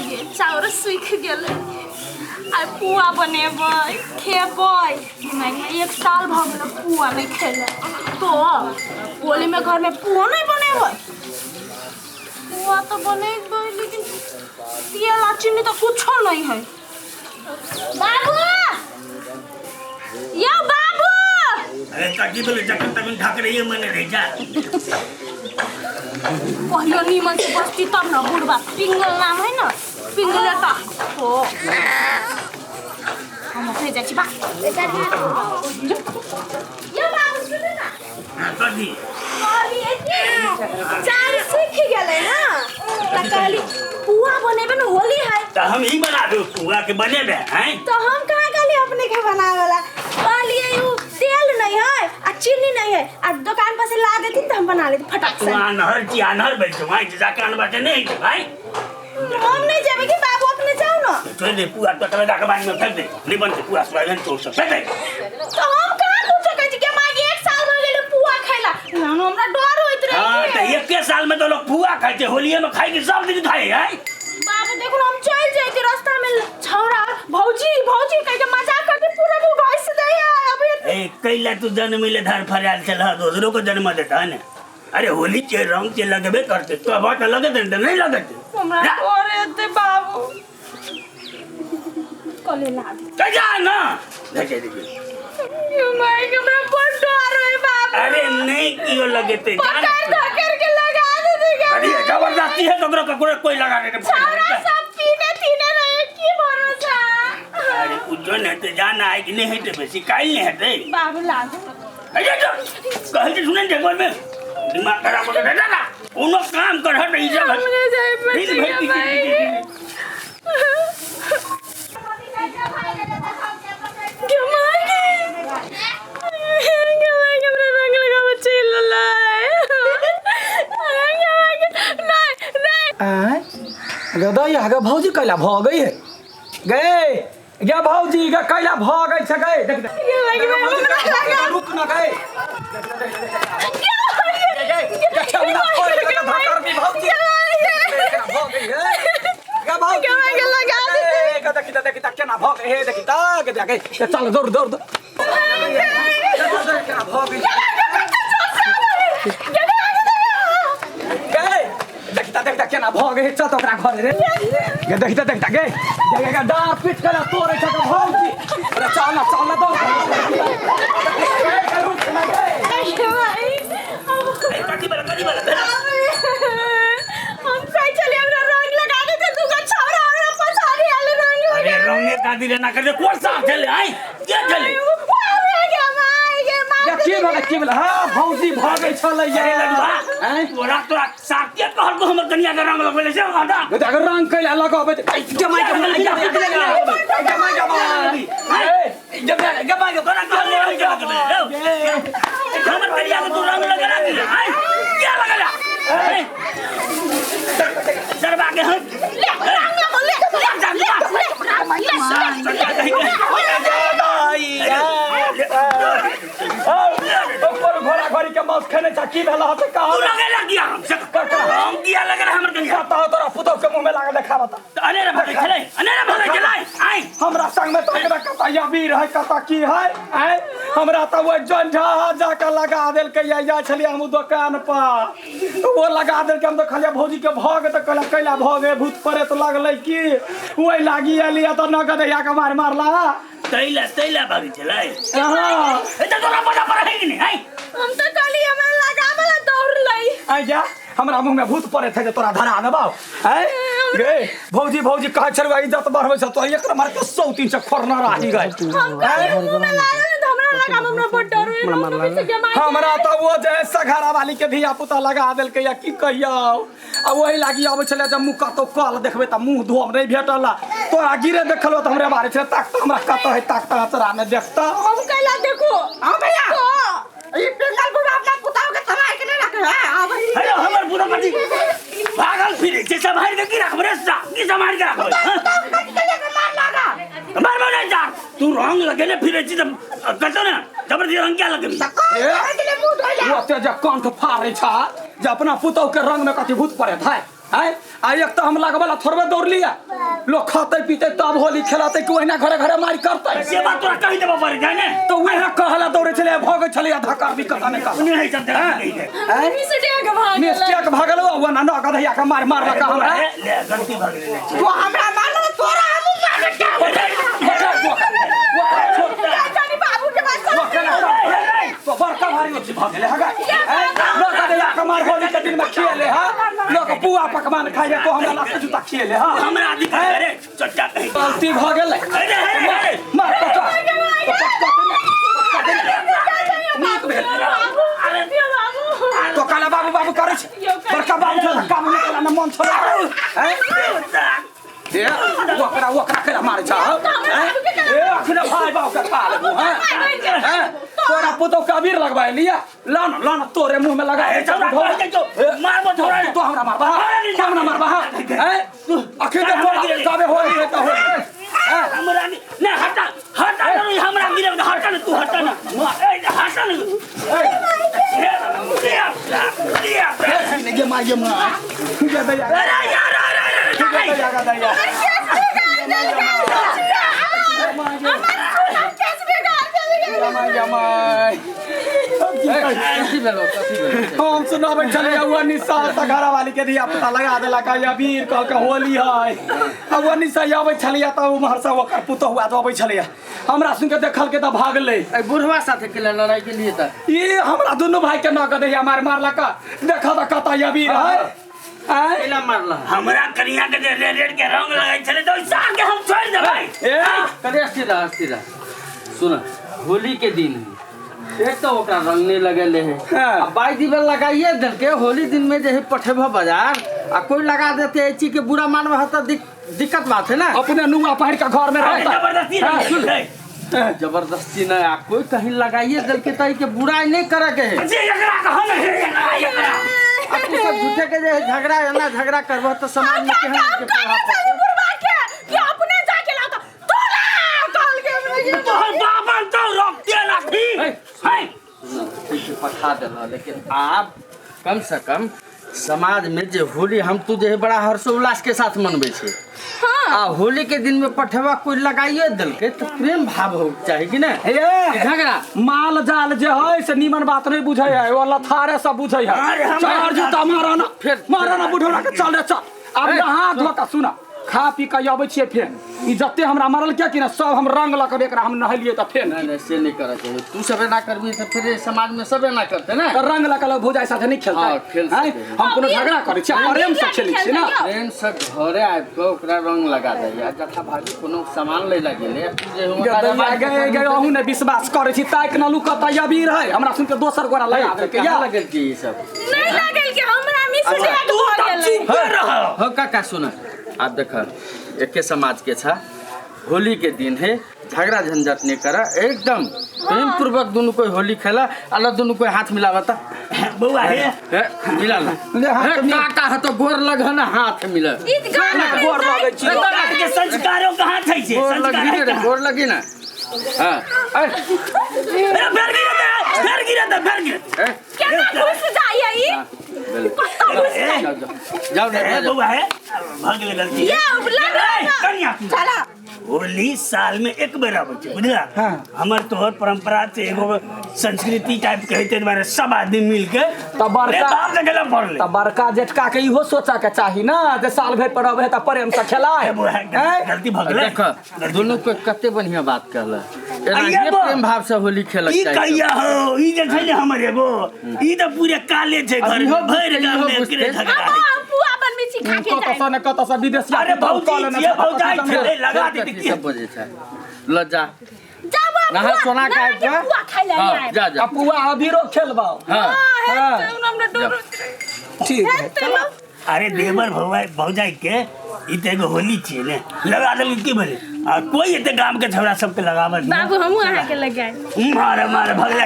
गे चाउर सूखि गेलै। आइ पुआ बनेबै, खेबै। नहि, एक साल भऽ गेलै पुआ नहि खेले। तो होलीमे घरमे पुओ नहि बनेबै? पुआ तऽ बनेबै, लेकिन तेल आ चीनी तऽ कुछो नहि है। बाबू, यौ बाबू! अरे, कथी भेलै? जखन तखन ढकरैये मने रहै जा। कहियो नीमन से बस्ती तब न। बुढ़बा पिंगल नाम है न, पिंगले ता हो। हम अपने जाइ छी। बा यौ बाबू, सुनू न। हाँ, कथी? कहलियै कि चाउर सूखि गेलै न, तऽ कहली पुआ बनेबै न, होली है। तऽ हम ही बना दू पुआ के बनेबे हैं? तो हम कहाँ कहली अपने के बनावेला? कहलियै उ तेल नहीं है आ चीनी नहीं है, आ दुकान पर से ला देथिन तऽ हम बना लेती फटाक तू से। आनहर छी, आनहर बैठ वहाँ जाके अनबा से नहीं हेतै भाई। हम नहीं जेबै कि बाबू, अपने जाओ न। छोड़ दे पुआ तो, तले जाके बाद में फेंक दे। नहीं बनते पुआ सोयाबीन तोड़ सब फेंक दे। तो हम कहाँ पूछो कहै छी कि माँ, एक साल भऽ गेलै पुआ खैला ना, हमरा डर होइत रहे। हाँ। कि तो एके साल में तो लोग पुआ खाइ छै, होलिये में खाइ कि सब दिन खाइ है? बाबू, देखो न, हम चल जाइते, रास्ता में छौड़ा भौजी भौजी कह के मजाक करके पूरा मुंह घिस दे है अभी। ए, कैला तू जन्म मिले धर फरियाल चल, दोसरों को जन्म देता है ना। अरे, होली के रंग के लगबे करते तो अब तो लगते नहीं तो नहीं लगते। हमरा डर हेतै बाबू, कले ला दे। तो जा ना, भेजे दीजिए। माय के, हमरा बड़ डर होय बाबू। अरे, नहीं क्यों लगते जान। पकड़ धकड़ के लगा दे देगा। अरे, जबरदस्ती है ककरो ककरो कोई लगा दे। छौड़ा सब पीने तीने रहे, की भरोसा? अरे, कुछ नहीं तो जाना है कि नहीं है तो बेसी काल नहीं है ते। बाबू, ला दे। अरे जो कहै छै सुनै छै, घर में दिमाग खराब हो गया ना। कोनो काम कर हट ई जगह। हमरे जाय दिन भरि पड़तै भाई। गे माय गे, गे माय गे, हमरा रंग लगाबऽ चलि रहलै। गे माय गे, नहीं नहीं। आँय गदई गे, भौजी कैला भऽ गई है गे? गे भौजी गे, कैला भऽ गई छै गे? देख देख। गे माय गे, हमरा लगा। रुक न गे। गे गे, छौड़ा फोड़ के धकर भी भौजी भऽ गई है गे भौजी? गे माय गे, लगा गे गे, देखी त, देखी त, केना भऽ गई हे, देखी त गे, देख गे, चल दौड़ दौड़ दौड़, केना भऽ गई गे? देखता देखता केना भऽ गेल। चल तऽ ओकरा घर रे गे। देखता देखता गे गे गे, डाँर पीट के तोड़ै छै गे भौजी। अरे, चल ना, चल ना, दौड़ गे, गे, रुक ना गे। ए, कथी भेलै? कथी भेलै? हम कहै छलियै हमरा रंग लगा देते, दूगो छौड़ा हमरा पछाड़ी आयल रंग अरे, लगा। रंगे कादी रे ना कर, कोन साफ छलै आइ के छलै? या, की भेलै? की भेलै? हाँ भौजी, भगै छलै अरे लडुआ, आँय? तोरा तोरा साथे कहलको हमर कनिया के रंग लगबेले से आधा। गे, अगर रंग कैला लगबै जमाइ के जमाइ जमाइ जमाइ जमाइ। तोरा कहलको रंग के लगबेले रौ। हमर कनिया के तू रंग लगला की आइ के लगला? सरबा के हम ले रंग लगो, ले ले ले ले ले। ऊपर घोड़ा घोड़ी के मांस खेने छा, की भेल हत कहा? तू लगेला किया हम से रंग किया लगला हमर कनिया? कता तोरा पुतोह के मुंह में लागल, देखा बता। अनेरा भगै छलै, अनेरा भगै छलै आइ। हमरा संग में तो एकरा कता अबीर है, कता की है आय? हमरा तऽ वो जंझा जाके लगा देलकै। या जाइ छलियै हम दोकान पर, तो वो लगा देलकै। हम तऽ कहलियै भौजी के भऽ गेल, तऽ कहला कैला भऽ गेल? भूत प्रेत लगलै की? ओहि लागी एलियै तऽ नगद के मार मारला। तैला तैला भगै छलै? हाँ। ए, तऽ तोरा पता पर है कि नहीं है? हम तऽ कहली हमरा लगाबला दौड़ लै। आइ जा, हमरा मुँह में भूत पड़े थे जे तोरा धरा देबौ आय गे? भौजी भौजी कहै छलौ, इज्जत बढ़बै छ तो एक मार के सौ तीन से खोरना राही गए। हम कहली मुंह में लागल तऽ हमरा लगाब, हमरा बड़ डर होय। हमरा तऽ वो जे सघारा वाली के धिया पुता लगा देलकै या, की कहियौ। आ वही लागी अबै छलै जब मुँह कतौ कल देखबै तऽ मुँह धोब नहि भेटल। तोरा गिरे देखलो तऽ हमरे मारे छलै ताक तऽ हमरा कतऽ है, ताक तऽ अचरा में देखता। हम कैला देखो। हाँ भैया। तो ई पिंगल बुढ़ा अपना पुताव के संभाल के नहीं रखे है आब। हेलो, हमर पूरा पति पागल फिरे छै, सम्हारि के की राखबै रे? सा की सम्हारि के राखबै? हाँ? मार लागा। मारबो नहीं जा। तू रंग लगेले फिरे छी तऽ कतौ ने जबरदस्ती रंग क्या लगेबी? ओ ओते जे कंठ फाड़ै छ जे अपना पुतौह के रंग में कथी भूत पड़े है? आय आ एक तऽ हम लगबला थोड़बे दौड़लियै लोग खाते पीते तब होली खेलते कि ओहिना घरे घरे मारि करते से बात तोरा कहि देबऽ पड़ै छै ने तऽ वएह कहला दौड़े छलै भगै छलै धक्का भी कथा नहि कहा नहि सब जगह नहीं है आँय? मिस्टेक भऽ गेलै मिस्टेक भऽ गेल ओ ना ना गधैया के मार मारलक हमरा ले गलती भऽ गेलै तू हमरा मारल तोरा हमू मारब जानी बाबू के बात तो बड़का भारी होची भऽ गेलै हगा लोक गधैया के मार होली के दिन में खिएले हा लोक पुआ पकवान खाइए तो हमरा लाते जूता खिएले हा हमरा अधिकार अरे चट्टा कहि गलती भऽ गेलै अरे अरे अरे मार पकड़ तो पकड़ नीक भेल तो काला बाबू बाबू करै छै बड़का बाबू छल काबू नहि केला न मन छल हैं ए ओकरा ओकरा केला मारै छ हैं ए अखने भाई बाबू के खा लेबू हैं हैं तोरा पुतौ के अबीर लगबाय लिया ला न ला न तोरे मुंह में लगा ए छौड़ा कहै छौ मारबो छौड़ा तो हमरा मारबा तो हमरा मारबा हैं अखन तऽ तोरा तबे होई है तऽ होई हैं हमरा नहीं हटा हटा नहीं हमरा गिरे हटा ना तू हटा ना ए हटा ना ए ये मां ये मां ये दैया अरे यार अरे अरे ये दैया दैया कथी भेलो कथी भेलो हम सुनाबै छलियै ओ निशा तऽ घरवाली के धिया पुता लगा देलक आ अबीर कह के होली है आ ओ निशा अबै छलियै तऽ उम्हर से ओकर पुतोहु आब अबै छलियै हमरा सुन के देखल के तऽ भागलै ए बुढ़वा साथे के लड़ाई के लिए तऽ ई हमरा दुनू भाई के न गदैया मार मारलक देख तऽ कतऽ अबीर है आँय? केला मारला हमरा कनिया के जे रेड रेड के रंग लगै छलै तऽ ओइ साल के हम छोड़ि देबै ए करे सीधा सीधा सुन होली के दिन है एक तो ओकरा रंग नहीं लगेले है हाँ। आ बाई दिवल लगाइए देलके होली दिन में जे है पठेबह बाजार आ कोई लगा देते है चीज के बुरा मानबह तऽ दिक्कत बात है ना अपने नुआ पहिर के घर में रहता जबरदस्ती हाँ, रंग सुन। लगै जबरदस्ती नहीं आ कोई कहीं लगाइए देलके तऽ के बुराई नहीं करे के है जे एकरा कहन हे एकरा एकरा आ तू सब झूठे के जे है झगड़ा एना झगड़ा करबह तऽ समाज में केहन के प्रभाव पड़तै? कि अपने जाके लाता तोरा कहल के हमरा के तोहर बाबन तो रोक के लाठी हे। हे ठीक छै पठा देलह लेकिन आब कम से कम समाज में जे होली हम तू जे है बड़ा हर्षोल्लास के साथ मनबै छै आ होली के दिन में पठेबा कोई लगाइए देलकै तऽ प्रेम भाव हो चाही कि नहि हे झगड़ा माल जाल जे है से नीमन बात नहीं बुझे है वो लथारे सब बुझे है अरे हमरा- चार जूता मारा ना फिर- मारा ना बुढ़ौरा के चल रे चल अब ए, नहा धो के सुना खा पी के अबै छियै फेर ई जते हमरा मारल क्या कि ना सब हम रंग लऽ के एकरा हम नहेलियै तऽ फेर नहीं नहीं से नहीं करे के तू सब एना करबी तऽ फिर समाज में सब एना करते ना तऽ रंग लऽ के लोग भौजाई साथे नहीं खेलतै हाँ, खेल आँय? सकै है। हम कोनो झगड़ा करै छियै हम प्रेम से किया खेलै छियै ना खेलतै? प्रेम से घरे आबि कऽ ओकरा रंग लगा दै आ जथा भाभी कोनो सामान लै ला गेलै तू जे हुनका गए गए गए अहूँ ने विश्वास करै छी ताकि न लुकत अबीर है हमरा सुन के दोसर गोरा लगा देलकै कहाँ या लगल की ई सब नहीं लागल कि हमरा मिस्टेक तू भऽ तऽ गेलै चुप रह हो काका सुन आब देख एके समाज के छा होली के दिन है झगड़ा झंझट नहीं कर एकदम प्रेम पूर्वक दोनों कोई होली खेला अलग दोनों कोई हाथ मिलावता बौआ हे हे मिला ला ले हाथ हे, मिला। काका है तो गोर लग है ना हाथ मिला ई गाना में गोर लगै छी तोरा के संस्कारो कहाँ छै से गोर संस्कार लगी है रे कहाँ? गोर लगी ना हाँ ए, अरे फेर गिरत है, फेर गिरत है, फेर गिरत ए, केना घुस जाइए ई हाँ, भेलै। कत्ता घुस ए, जाओ जाओ जाओ ना, ए जाओ बौआ हे भऽ गेलै गलती ये लगा ए, कनिया चला होली साल में एक बेर आबै छै बुझला हाँ। हमर तोहर परंपरा छै एगो संस्कृति टाइप के हेतै दुआरे सब आदमी मिल के तऽ बड़का- रे बाप के गेला पड़लै तऽ बड़का जेठका के इहो सोचा के चाही ना जे साल भरि पर अबै है तऽ प्रेम से खेलाय ए बौआ, आँय? गलती भऽ गेलै देख दोनों को कते बढ़िया बात कहला एनाहिए अइये बा। प्रेम भाव से होली खेलक ई चाही कहिया हो ई जे छै ने हमर एगो ई तऽ पूरे काले छै घर इहो में भरि बुझतै, गाम इहो में एकरे बुझतै। झगड़ा अब है हम पुआ बनबै छी खा के कतऽ जाए से ने कतऽ से विदेशिया अरे पुतहु भौजी कऽ लेने छियै, छै, भौजाइ कतऽ से छलै, लगा फिर देतै कथी की सब बजै छै ल जा जाबो नहा सोना के आबि कऽ पुआ खाइ ले हाँ, आएब जा जा आ पुआ अबीरो खेलबौ हाँ हां हाँ। हे तो हमरा डर ठीक है हे तो अरे देवर भौजाई भौजाई के ई तऽ एगो होली छियै ने लगा देलकै की भेलै आ कोई एते गाम के छौड़ा सबके लगाबत बाबू हमहूँ अहाँके लगाए मारे मारे भगला